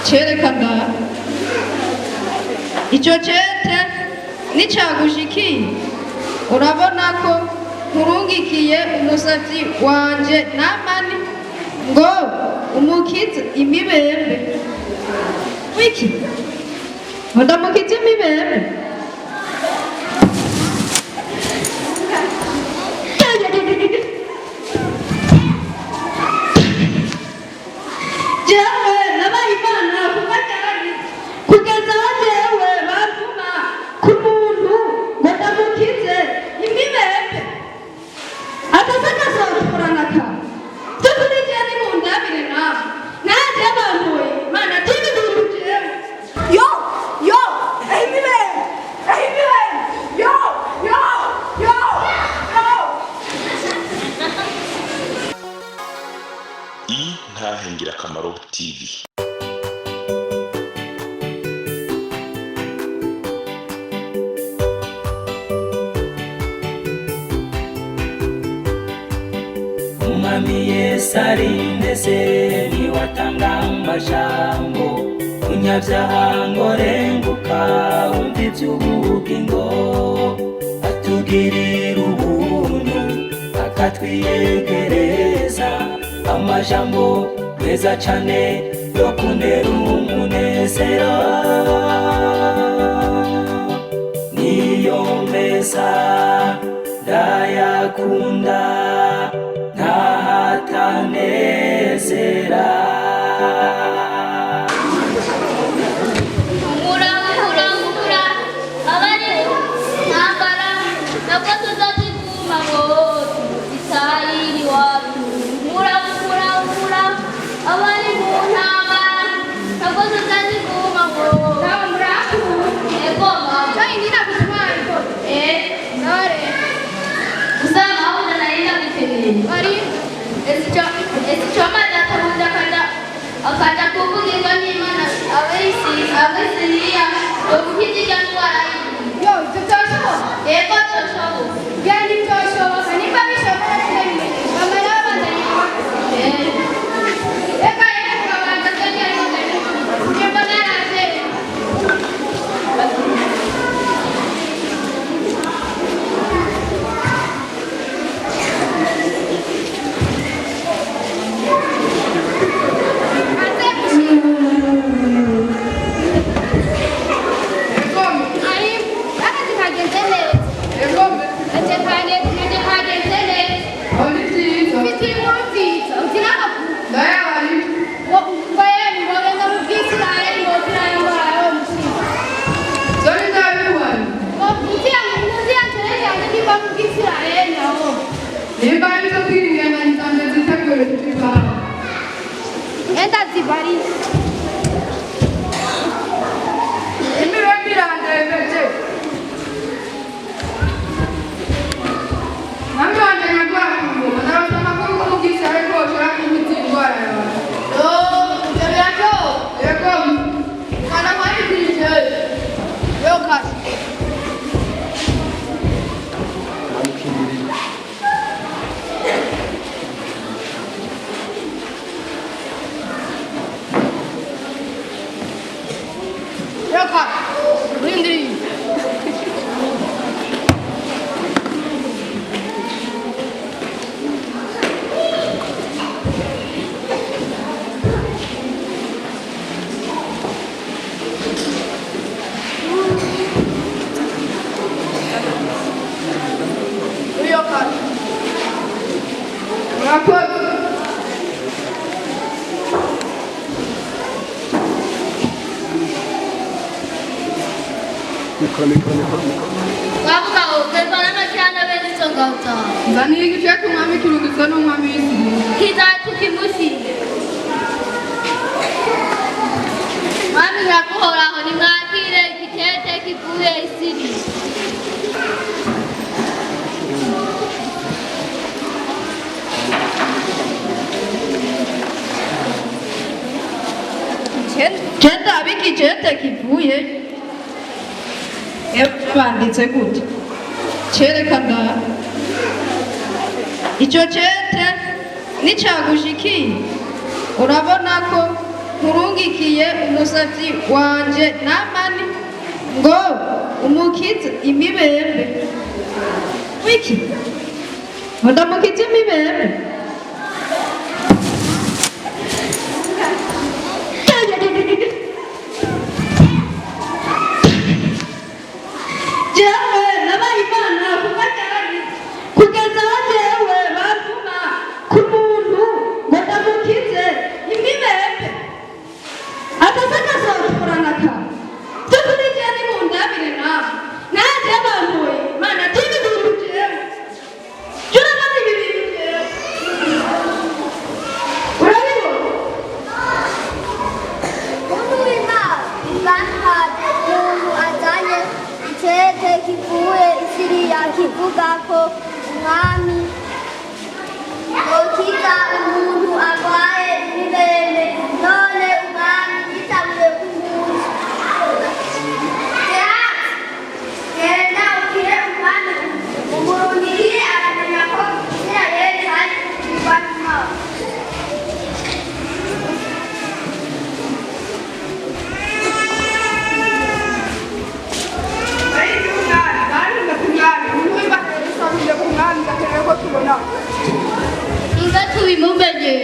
Cerekana icyo cete nicagushikiye, urabona ko nkurungikiye umusatsi wanje Namani ngo umukize imibembe. Wiki ngo ndamukize imibembe? Jewe nabaye Imana kuva ryari, kugeza aho jewe batuma ku muntu ngo ndamukize imibembe? Akasa kasotorana ka by'ukuri. Jewe nimundabire nawe naje bampoye Imana tibi bintu jewe. Yo, yo, imibembe, imibembe, yo, yo, yo, yo. Intahe Ngirakamaro TV. Umwami Yesu ari ndetse niwatanga amajambo, munyabyaha ngo renguka wumva iby'ubugingo, atugirira ubuntu akatwiyegereza amajambo meza cane yo kuntera umunezero, niyo meza ndayakunda ntahatanezera. Humura, humura, humura, abari ntambara ntabwo tuzaziguma ngo zitahire iwacu. Humura, humura, humura, abari mu ntambara ntabwo tuzaziguma ngo. Sawa muraku. Ego mama. Chai nina kusumari. Eh, Nore. Usama aho naenda gukeneye. Bari. Esichoma databuja akaja kuvugirwa n'Imana Abisiriya ngo gukiza iryo ndwara yiwe. Yo, tutoshoboka. Yego, cyoshoboka. Byari byoshoboka. Nimba bishoboka rero mama nabandanya. Eh. Reka reka tukabanza twegere nimba naraze. Ari akazi kagenze neza. Aje kagenze kagenze kagenze neza. Ufite inkuru nziza, uti n'amakuru. Ngo ngo yemwe ngo genda mu Bwisirayeli ngo ukire indwara yo mu mutima. Ngo ugira ngo ugira ngo yanjye niba mu Bwisirayeli naho. Nimba ari byo kwirinda zanjye zitegure tukivaho. Enda zibari. Imibembe irandembeje. Mwami wanje nyarwara ku ngoma, narose amakuru ko mu Bwisirayeli ko woshobora kumutira indwara yawe. Yo, ibyo birashoboka. Yego. Kana kwandikirije. Yo kasi. Yo kasi. Urindiriye. Yo kasi. Murakoze. Mikoro, mikoro, mikoro, mikoro. Wavuga ngo kweva n'amacana bene izo ngabo. Nzaniye igice cy'umwami kirungitswe n'umwami w'Isirayeli. Kizatukimushire. Mwami nyakuhoraho, nimwakire igitete kivuye isiri. Cenda abika icete kivuye banditse gute? Cerekana icyo cete nicagushikiye, urabona ko nkurungikiye umusavyi wanje Namani ngo umukize imibembe. Wiki ngo ndamukize imibembe. Jewe nabaye Imana kuva ryari, kugeza aho jewe batuma ku muntu ngo ndamukize imibembe, akasa kasotorana ka by'ukuri. Jewe nimundabire nawe naje bampoye Imana tibi bintu. Jewe jya urabona ibi bintu, jewe urabibona. Muntu w'Imana, ubwami umuntu azanye icete kivuye i Siriya kivuga ko umwami yokiza umuntu arwaye ibibembe, none umwami yitabuye kumuzi. Gehazi, genda ubwire umwami umurungikire aramenya ko Isirayeli hari kugirwa n'Imana. Ariko umwami narinda ku mwami umuntu w'Imana yadusabije ku mwami ndakeneye ko tubona. Inga tubimumenye.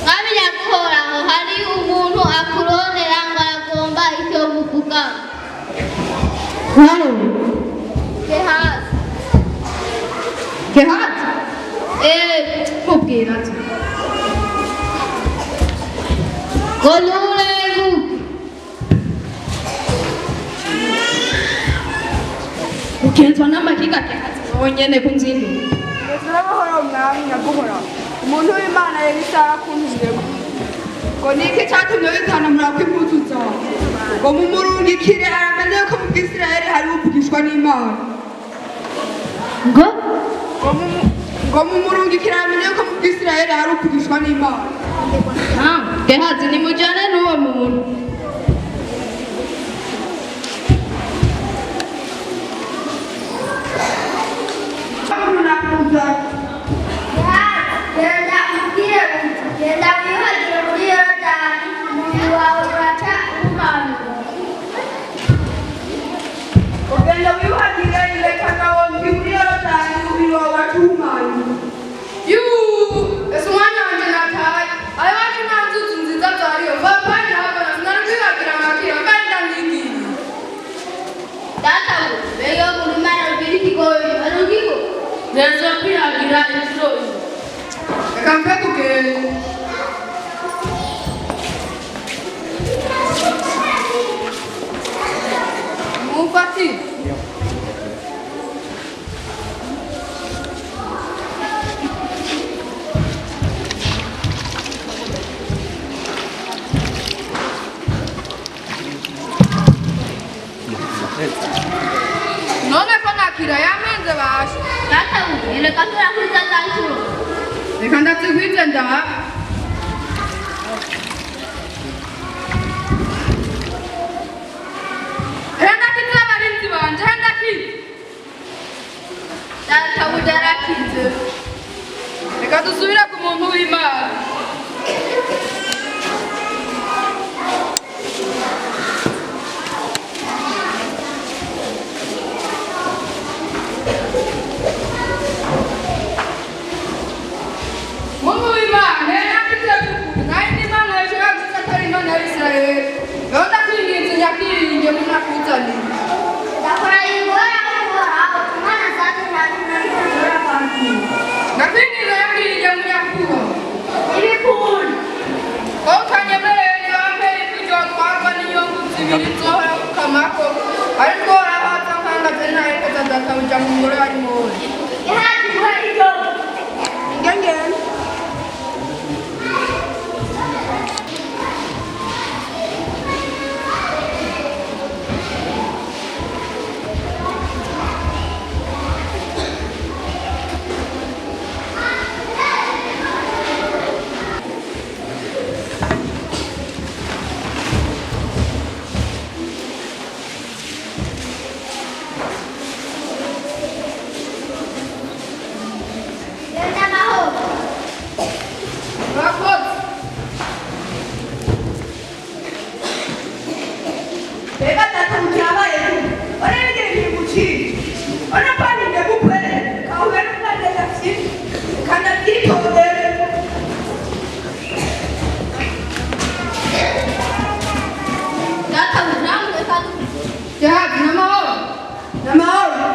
Mwami nyaguhoraho, hari umuntu akurondera ngo aragomba icyo muvuga. Wow. Gehazi. Gehazi. Eh, mubwira ati ngo nurenguke. Ugenzwa n'amakiga Gehazi wonyene kunzindi. Ndetse n'amahoro mwami nyaguhoraho, umuntu w'Imana Elisa yarakuntumyeko ngo ni iki cyatumye witanamura kw'impuzu zawe, ngo mumurungikire aramenye ko mu Bwisirayeli hari uvugishwa n'Imana. Ngo Ngo mumurungikire aramenye ko mu Bwisirayeli hari uvugishwa n'Imana. Ah, Gehazi, nimujane n'uwo muntu. Umuntu nakuzanye. Gehazi, genda umubwire uti genda wiyuhagire muri Yorodani, umubiri wawe uraca uhumanurwa. Ugenda wiyuhagire ilekanawombi muri Yorodani, umubiri wawe wacumanye. Yuu, ese umwanya wanje nataye. Ayo wacu nta nzuzi nziza zariyo. Vapani hapana, sinari kwibagira amakira, mbari ndanigiye. Data we, mbega umuntu Imana abwira ikigoyi, arugiko. Neza kwihagira inshuro imwe. Reka mpe kugenda. Mufati. None ko nakira yamenze basha. Data we, reka turakwiza za nshuro. Reka ndazigwize ndaha. Ehe ndakize abarinzi banje, ehe ndakize. Data we yarakize. Reka dusubire ku muntu w'Imana. Muntu w'Imana, ehe ndakize kuku, nayo indi Mana yoshobora gukiza atari Imana y'Abisirayeli. Rero ndakwinginze nyakiringe munakuzaniye. Ndakora ingora uhoraho, Imana zacu nta nshobora kwakira. Ndakwinginze nyakiringe munyakubaho. Ibikunda. Ko utanyemereye nibampera ifu ryotwarwa n'inyungu zibiri nzohora kukamako, ariko uhoraho nkangaze ntaherekeza databuja mu ngoro ya Rimoni. Gehazi, muhe icyo. Ngengene. Reka data byabaye gute? Urebe ibintu biguciye. Urabona ko ari njye gukorera. Kahure n'umwana ndafite. Kanabyitondere. Data buja reka dukure. Jahazi n'amahoro. N'amahoro.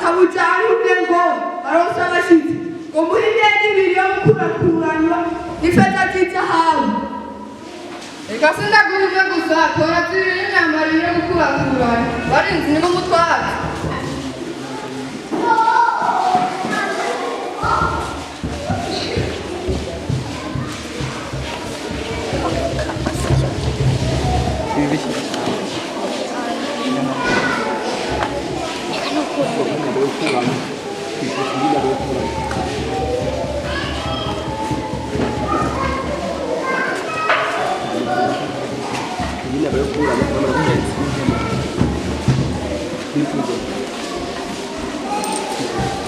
Kabujana ngo baronse abashitsi. Ngo muhe imyenda ibiri yo gukurakuranwa n'ifeza z'izahabu. Reka sindaguha umwe gusa tora zibiri n'imyambaro ibiri yo gukurakurana barinzi ni nk'umutware.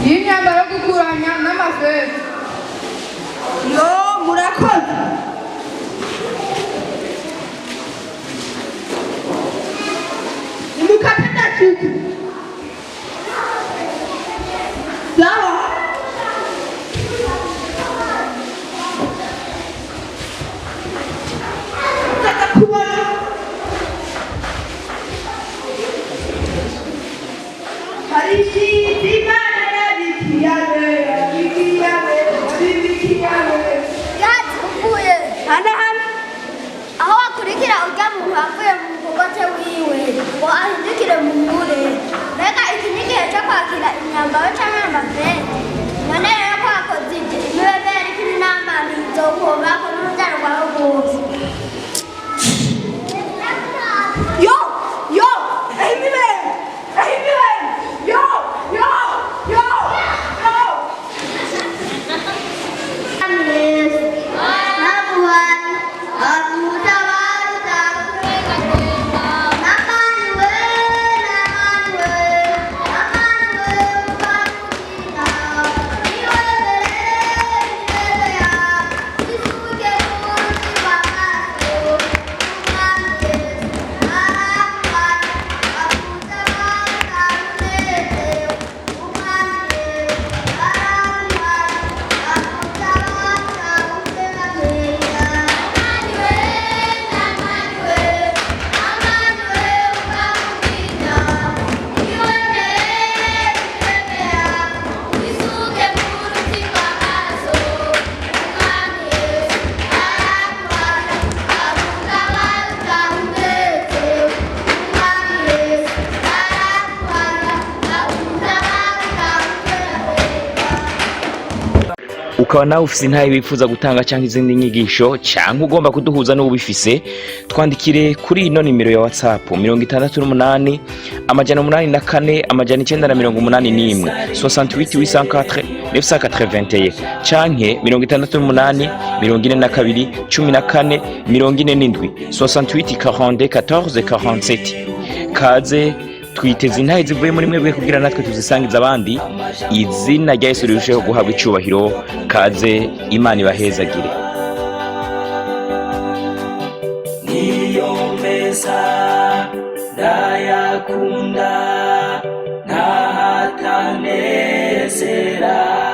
Iyi myambaro yo gukuranya n'amafeza. Yo murakoze. Nimukate ndashitse. Sawa. Ndashaka kubona. Hari ishiti Imana yabikiye abera, yabikiye abera, yabikiye abera. Gazi uvuye Hano hano. aho wakurikira urya muntu avuye mu mukogote wiwe ngo ahindukire mu mure. Mbega iki ni igihe cyo kwakira imyambaro cyangwa amafete? None rero ko wakoze ibyo, imibebe yariko n'amani izokuhomako n'urubyaro rwawe rwose. Yo! Yo! Ehimibere! Ehimibere! Yo! Yo! Yo! Yo! Ukaba nawe ufise intahe wifuza gutanga cyangwa izindi nyigisho cyangwa ugomba kuduhuza n'ubifise, twandikire kuri ino nimero ya WhatsApp: 68 804 981, 68 804 981, canke 68 42 14 47, 68 42 14 47. Kaze, twiteze intahe zivuye muri mwebwe kugira natwe tuzisangize abandi, izina rya Yesu rirusheho guhabwa icubahiro. Kaze, Imana ibahezagire. Niyo meza ndayakunda ntahatanezera.